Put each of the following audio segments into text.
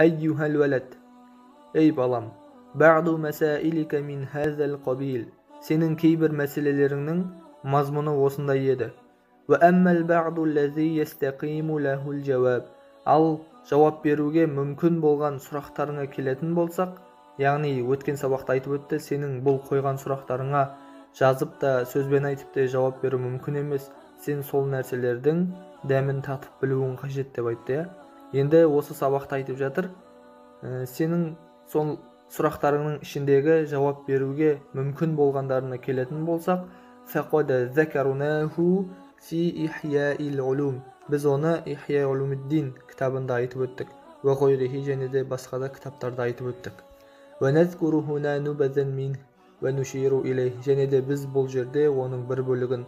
Әйюхәл уәләд, ей балам, бәғду мәсәилика мин хәзәл қабил, сенің кейбір мәселелеріңнің мазмұны осындай еді. Уә әммәл бәғду ләзи ястәқиму ләхул жауаб, ал жауап беруге мүмкін болған сұрақтарыңа келетін болсақ, яғни өткен сабақта айтып өтті, сенің бұл қойған сұрақтарыңа жазып та сөзбен айтып та жауап беру мүмкін емес, сен сол нәрселердің дәмін татып білуің қажет деп айтты. Енді осы сабақта айтып жатыр, сенің сол сұрақтарыңның ішіндегі жауап беруге мүмкін болғандарына келетін болсақ, фақад закарнаху фи ихяил улум, біз оны Ихя улумиддин кітабында айтып өттік, уа ғайрихи, және де басқа да кітаптарда айтып өттік. Уа назкуру хуна нубазан мин уа нуширу илейх, және де біз бұл жерде оның бір бөлігін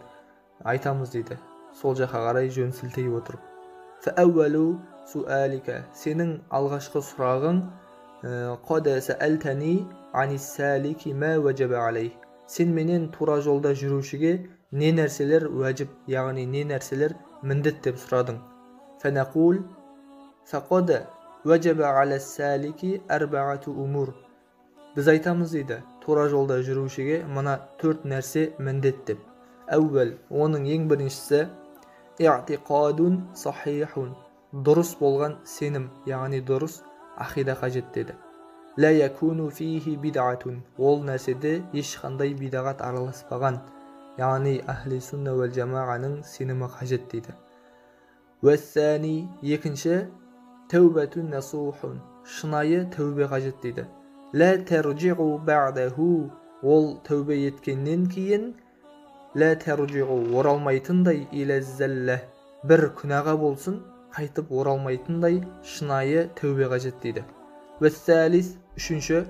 айтамыз дейді, сол жаққа қарай жөн сілтей отырып. Фәәуәлу суалика, сенің алғашқы сұрағың, қад сәәлтәни анис-салики ма уажаба алейх, сен менен тура жолда жүрушіге не нәрселер уәжіп, яғни не нәрселер міндет деп сұрадың. Фәнәқул фақад уажаба алас-салики арбаату умур, біз айтамыз дейді, тура жолда жүрушіге мына төрт нәрсе міндет деп. Әуәл, оның ең біріншісі, иътиқадун сахихун, дұрыс болған сенім, яғни дұрыс ақида қажет деді. Ла якуну фихи бидъатун, ол нәрседе ешқандай бидағат араласпаған, яғни ахли сунна уәл жамағаның сенімі қажет дейді. Уәссәни, екінші, тәубәтун насухун, шынайы тәубе қажет дейді. Ла тәржиғу бәғдәху, ол тәубе еткеннен кейін, ла тәржиғу, оралмайтындай, иләззәллә, бір күнәға болсын, қайтып оралмайтындай шынайы тәубе қажет дейді. Уәссәлис, үшінші,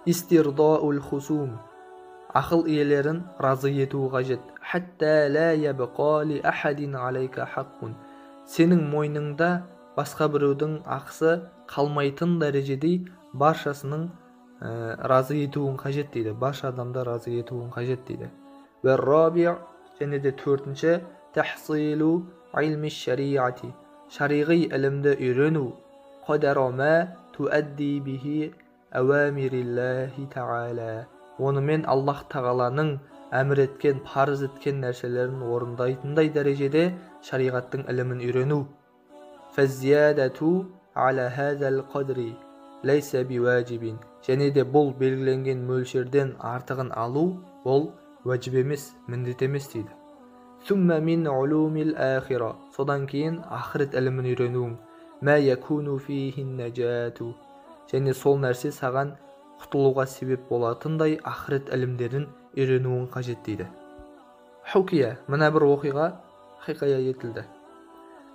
истирдаул хусум, ақыл иелерін разы ету қажет. Хатта ла ябқа ли ахадин алейка хаққун, сенің мойныңда басқа біреудің ақысы қалмайтын дәрежедей баршасының разы етуін қажет дейді, барша адамды разы етуін қажет дейді. Уә раби, және де төртінші, тахсилу илми шариати, шариғи ілімді үйрену. Қадара ма туадди бихи ауамириллахи тағала, онымен Аллах тағаланың әмір еткен, парыз еткен нәрселерін орындайтындай дәрежеде шариғаттың ілімін үйрену. Фәззиядату аля хазал қадри ләйсә биуажибин, және де бұл белгіленген мөлшерден артығын алу ол уәжіп емес, міндет емес дейді. Сумма мин улумил ахира, содан кейін ақырет ілімін үйренуің. Мә якуну фихин наджату, және сол нәрсе саған құтылуға себеп болатындай ақырет ілімдерін үйренуің қажет дейді. Хукия, мына бір оқиға хикая етілді.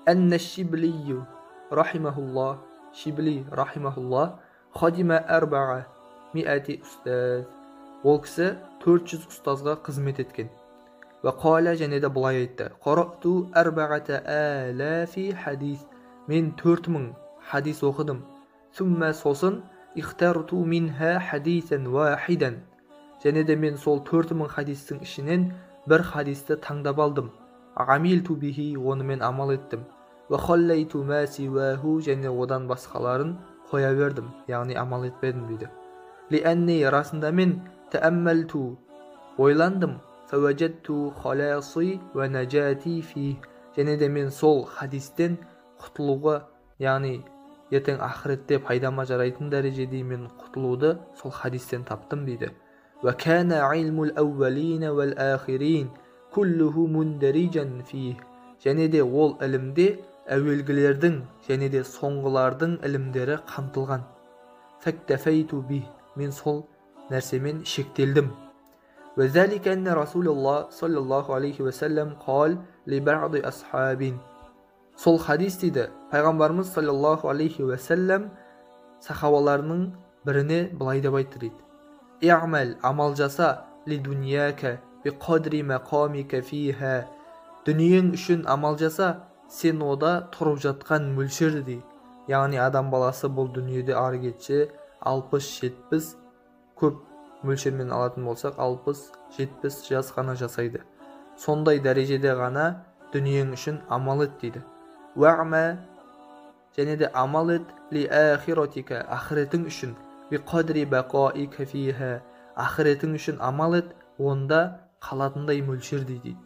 Әнна Шиблию рахимахуллах, Шибли рахимахуллах хадима арбаа миати ұстаз, ол кісі 400 ұстазға қызмет еткен. Уа қала, және де былай айтты: Қарату арбаата алафи хадис, мен 4000 хадис оқыдым. Сумма, сосын, ихтарту минха хадисан вахидан, және де мен сол 4000 хадистің ішінен бір хадисті таңдап алдым. Амилту бихи, онымен амал еттім. Уа халлайту ма сиуаху, және одан басқаларын қоя бердім, яғни амал етпедім дейді. Лиәнни, расында мен, тәәммәлту, ойландым, фәуәжәтту халаси уә нәжати фих, және де мен сол хадистен құтылуға, яғни ертең ақыретте пайдама жарайтын дәрежеде мен құтылуды сол хадистен таптым дейді. Уә кәнә илмул әуәлина уәл ахирин куллуху мундариджан фих, және де ол ілімде әуелгілердің және де соңғылардың ілімдері қамтылған. Фәктәфәйту бих, мен сол нәрсемен шектелдім. وذلك أن رسول الله صلى الله عليه وسلم قال لبعض أصحابه, сол хадис дейді, пайғамбарымыз саллаллаху алейхи уассалам сахабаларының біріне былай деп айтты дейді: Иъмал, амал жаса, ли дуньяка би қадри мақамика фиха, дүниең үшін амал жаса, сен ода тұрып жатқан мөлшерді дейді. Яғни адам баласы бұл дүниеде ары кетсе 60-70, көп мөлшермен алатын болсақ 60-70 жас қана жасайды. Сондай дәрежеде ғана дүниең үшін амал ет дейді. Уәғма және де амал ет, ли ахиратика, ақыретің үшін, би қадри бақаика фиха, ақыретің үшін амал ет, онда қалатындай мөлшерде дейді.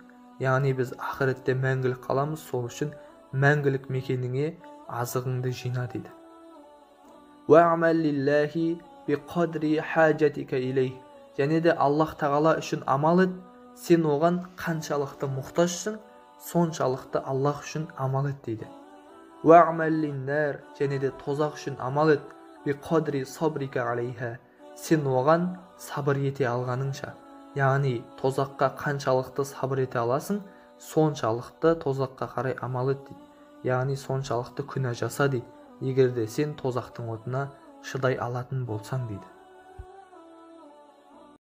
Яғни біз ақыретте мәңгілік қаламыз, сол үшін мәңгілік мекеніңе азығыңды жина дейді. Уәъмәл лиллахи би қадри хажатика илейх, және де Аллах тағала үшін амал ет, сен оған қаншалықты мұқтажсың, соншалықты Аллах үшін амал ет дейді. Уәъмәл линнар, және де тозақ үшін амал ет, би қадри сабрика алейха, сен оған сабыр ете алғаныңша, яғни тозаққа қаншалықты сабыр ете аласың, соншалықты тозаққа қарай амал ет дейді. Яғни соншалықты күнә жаса дейді, егер де сен тозақтың отына шыдай алатын болсаң дейді.